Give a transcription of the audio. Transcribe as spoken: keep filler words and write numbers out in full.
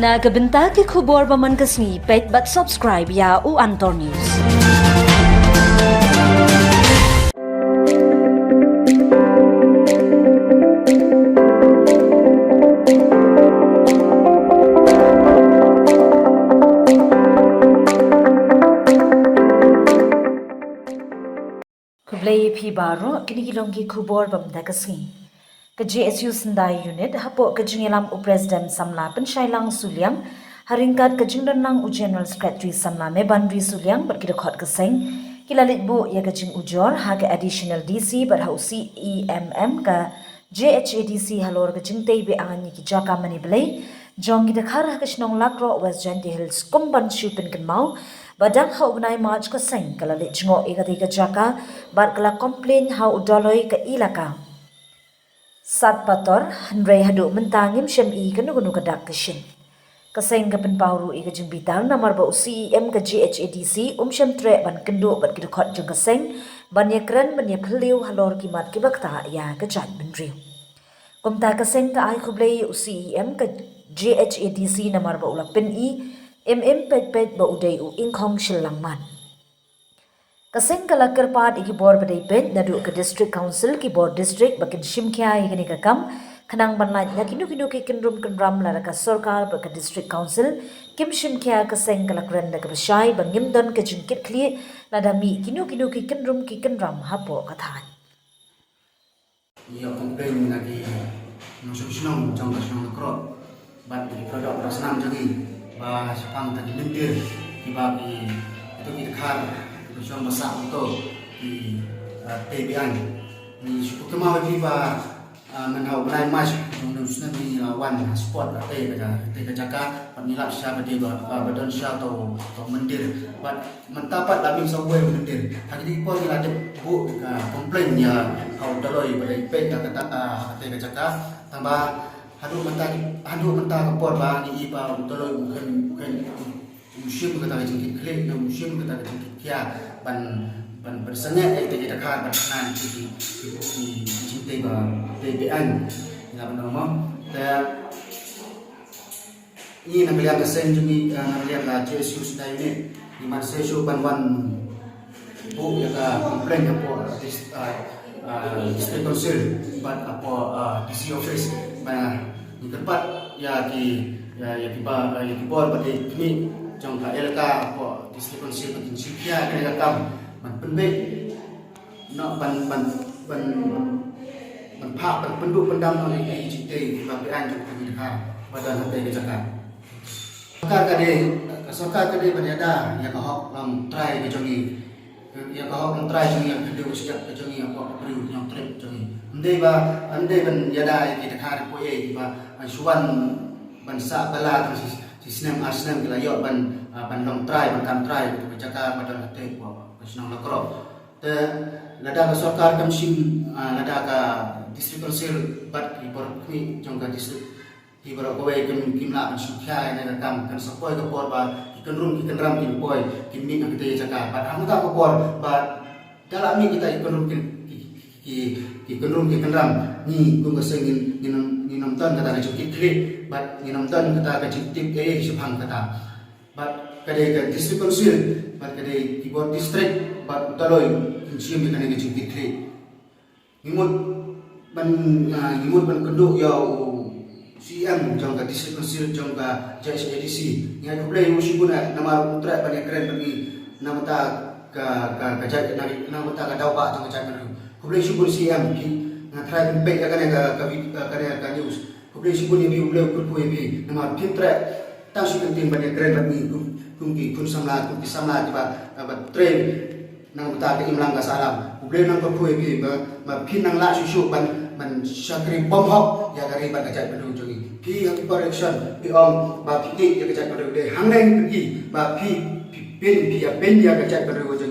Na ka bynta ki khubor ba man ka sngi, peit bad subscribe ïa u Antor News. Khublei ïa phi baroh, kine ki long ki khubor ba mynta ka sngi. Ka J S U Syndah Unit, hapoh ka jingïalam u President Samla Pynshailang Suliang, ha ryngkat ka jingdonlang u General Secretary Samla Mebanri Suliang bad ki dkhot ka seng, ki la leit buh ïa ka jingujor ha ka Additional D C bad ha u C E M M ka J H A D C halor ka jingtei be-aiñ ïa ki jaka mane blei jong ki dkhar ha ka shnong Lakroh, West Jaintia Hills, kum ban shu pynkynmaw ba dang ha u bnai March ka seng ka la leit jngoh ïa katei ka jaka bad ka la complain ha u Dolloi ka Elaka Satpator, hynrei haduh mynta ngim shym i kano kano ka dak ka shin. Ka seng ka pynpaw ruh ïa ka jingbitar namar ba u C E M ka J H A D C um shym treh ban kynduh bad ki dkhot jong ka seng ban ïakren ban ïaphylliew halor ki mat kiba ktah ïa ka jaitbynriew. Kumta ka seng ka ai khublei ïa u C E M ka J H A D C namar ba u la pyni im im peit peit ba u dei u ingkhong shillang mat. Ka seng ka la kyrpad ïa ki bor ba dei peit naduh ka District Council, ki bor district ba kin shim khia ïa kane ka kam khnang ban lait na kino kino ki kynrum kynram lada ka sorkar bad ka District Council kim shim khia. Ka seng ka la kren da kaba shai ba ngim don ka jingkitkhlieh lada mih kino kino ki kynrum ki kynram hapoh ka thaiñ. Ïa complain na ki nongshong shnong jong ka shnong Lakroh bad ki product ba snam jong ngi ba shaphang ta ki lyntir kiba ki, ito ki dkhar ki shong ba sah to ki, ah, tei be-aiñ. Ngi shu kynmaw ïa phi ba, ah, mynta u bnai March jong u snem ngi la wan ha spot ka tei ka ja-, tei ka jaka bad ngi lap sha ba dei ba, ah, ba don sha to, to myndir bad mynta pat la mih sa uwei u myndir. Ha kine ki por ngi la dep buh ka complain ïa ha u Dolloi ba dei peit ïa kata, ah, ha katei ka jaka. Tangba haduh mynta, haduh mynta ka por ba ngi i ba u Dolloi u khein, u khein, um shim kata ka jingkitkhlieh, um shim kata ka jingkitkhia ban, ban, ban pynsangeh ïa katei ka jaka ban kynnoh ïa ki, ki, ki, ki jingtei ba tei be-aiñ. Ngi la ban ong mo. Te ngi na ka liang ka seng jong ngi, ah, na ka liang ka J S U Syndah Unit, ngi man shisha ban wan buh ïa ka complain hapoh dis-, ah, ah, District Council bad hapoh, ah, D C office. Ba ngi kyrpad ïa ki, ïa, ïa ki ba, ïa ki bor ba dei khmih jong ka elaka hapoh District Council ba kin shim khia kane ka kam ban pynbeit noh ban, ban, ban, ban phah, ban pynduh pyndam noh ïa ki jingtei kiba be-aiñ jong ki dkhar ba don ha katei ka jaka. Sorkar ka dei, ka sorkar ka dei ban ïada ïa ka hok longtrai ka jong ngi. Ïa ka hok longtrai jong ngi, ïa ka dei u shyiap ka jong ngi, ïa ka hok briew nongtrei jong ngi. Ym dei ba, ym dei ban ïada ïa ki dkhar kiba, eh, kiba, ah, shu wan ban sah bylla tang shi, shi snem ar snem ki la ïoh ban, ah, ban longtrai, ban kam trai ka jaka ba don ha katei ka shnong Lakroh. Te lada ka sorkar kam shim, ah, lada ka District Council bad ki bor khmih jong ka district, ki baroh kawei kim, kim lah ban shu khia ïa kane ka kam, kan sa poi ka por ba ki kynrum ki kynram kin poi, kin mih na katei ka jaka. Bad ha kata ka por ba da la mih kita ki kynrum ki, ki, ki, ki kynrum ki kynram, ngi kum ka seng ngin, ngin, ngin ym don kata ka jingkitkhlieh bad ngin ym don kata ka jingtip ei ei shaphang kata. Bad ka dei ka District Council bad ka dei ki bor district bad u Dolloi kin shim ïa kane ka jingkitkhlieh. Ngi mut ban, ah, ngi mut ban kynduh ïa u C E M jong ka District Council jong ka J H A D C. Ngi ai khublei ïa u shibun, eh, namar u treh ban ïakren bad ngi na ka bynta ka, ka, ka jait, na, na ka bynta ka daw bah jong ka jaitbynriew. Khublei shibun C E M, phi, nga try ban peit ïa kane ka, ka vid-, ka, kane ka news. Khublei shibun ïa phi, U Blei u kyrkhu ïa phi namar phim treh tang shu kyntien ban ïakren bad ngi kum, kum ki khun samla, kum ki samla kiba, ah, ba trei na ka bynta ka imlang ka sahlang. U Blei un nang kyrkhu ïa phi ba, ba phin nang lah shuh shuh ban, ban shakri bymhok ïa ka ri bad ka jaitbynriew jong ngi. Phi ha ki por election phi ong ba phi ïeit ïa ka jaitbynriew, dei hangne ngi pyni ba phi, phi pyn, phi ïa pyn ïa ka jaitbynriew jong ngi.